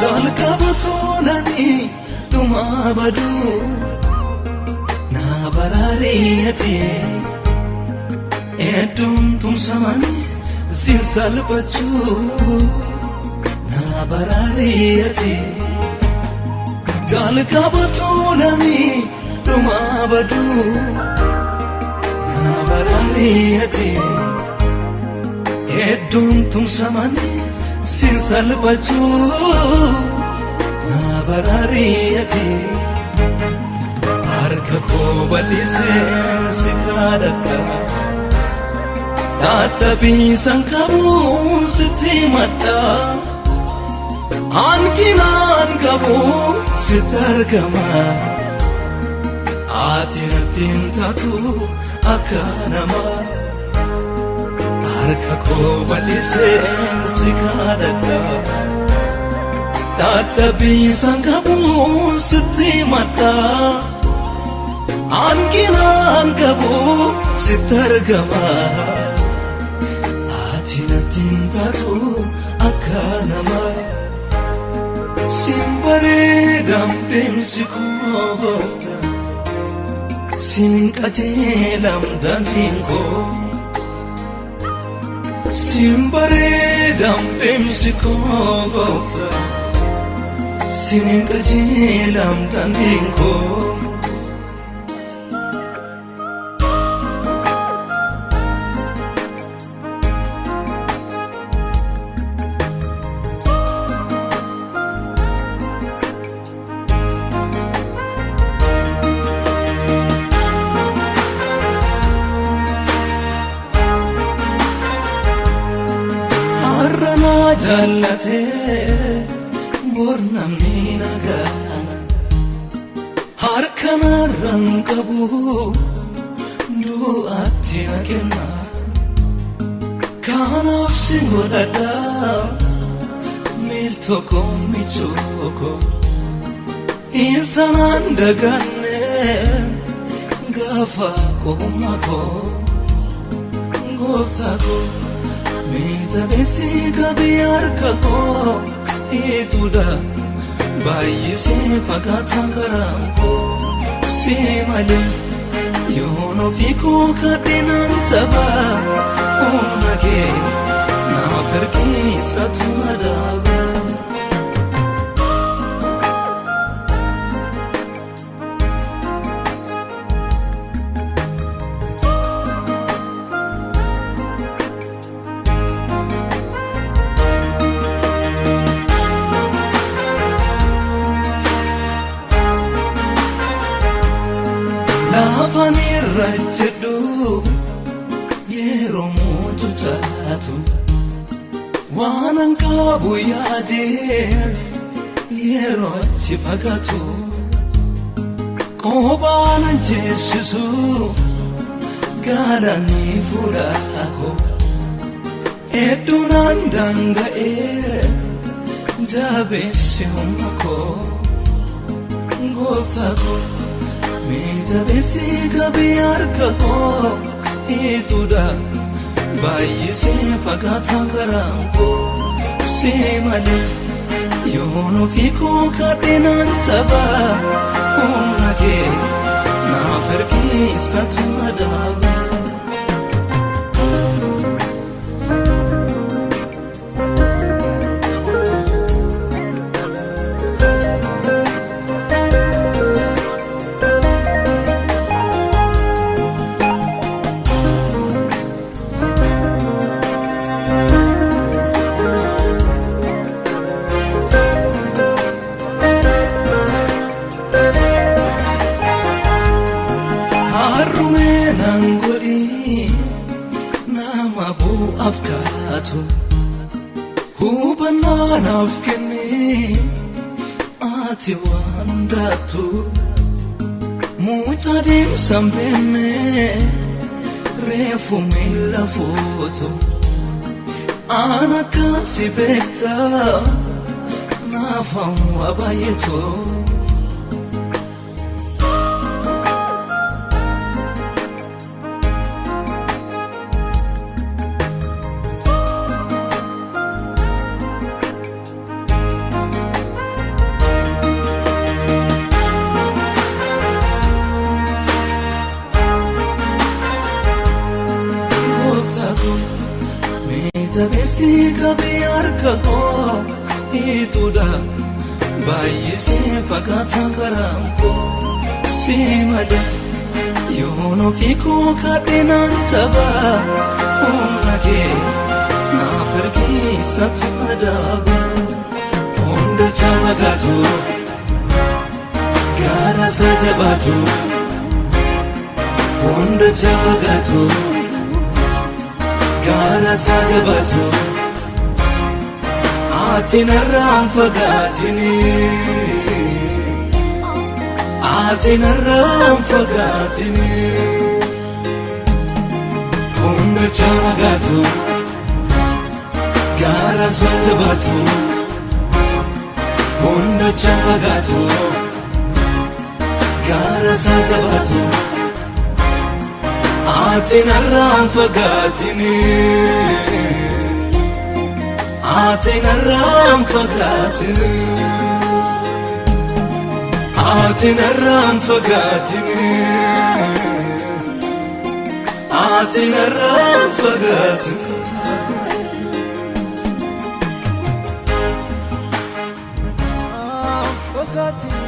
Jalqaba tolanii dhumaa baduu naa baraari'ate hedduun tumsamanii sin salphachuu naa baraari'ate. Jalqaba tolanii dhumaa baduu naa baraari'ate hedduun tumsamanii sin salphachuu naa baraari'ate. Harka koo bal'isee si kadhadha. Dadhabiisan qabu sitti madda. Hanqinaan qabu sitti argama. Ati natti hin taatu akka namaa. Harka koo bal'isee si kadhadha. Dadhabiisan qabu sitti madda. Hanqinaan qabu sitti argama. Ati natti hin taatu akka namaa. Sin bareedam deemsi koo goofta. Sin qajeelam daandiin koo. Sin bareedam deemsi koo goofta. Sin qajeelam daandiin koo. Har'a na jaallatee bor namni na gana. Harka narraan qabu du'aatti na kenna. Kanaaf sin godhadha miiltoo koo michuu koo. Insanaan daganne gaafa qobummaa koo gooftaa koo. Mee jabeessi qabii harka koo ituudha baay'isee fagaataan karaan koo si malee yoon ofii koo kadhinaan jabaa humna kee naaf ergiisatu madaaba. Lafaan irra jedhu yeroo mucucaatu waan an qabu yaadees yeroo achi fagaatu qophaan an jeessisu galaanni fuudhaako hedduun an daanga'ee jabeessi humna koo gooftaa koo. Mee jabeessi qabii harka koo ituudha baay'isee fagaataan karaan koo si malee yoon ofii koo kadhinaan jabaa humna kee naaf ergiisatu madaaba. Harrumee nan godhi nama bu'aaf kaatu hubannaa naaf kenni ati waan hundaattu mucaa deemsa hin beekne reefu miila fuutu aan akkasi beekta naaf hawwa baay'eetu. Jabeessii qabii harka koo hiituudha. Baay'isee fakkaata karaan koo si malee. Yoon ofii koo kadhinaan taphaa humna kee naaf ergiisatu madaaba. Hunda chabagaatu gaara isaa jabaatu. Hunda chabagaatu gaara isaa jabaatu. Ati narraan fagaatini. Ati narraan fagaatini. Hunda chabagaatu gaara isaa jabaatu. Hunda chabagaatu gaara isaa jabaatu. Ati narraan fagaatini. Ati narraan fagaatini. Ati narraan fagaatini. Ati narraan fagaatini. Fagaatini.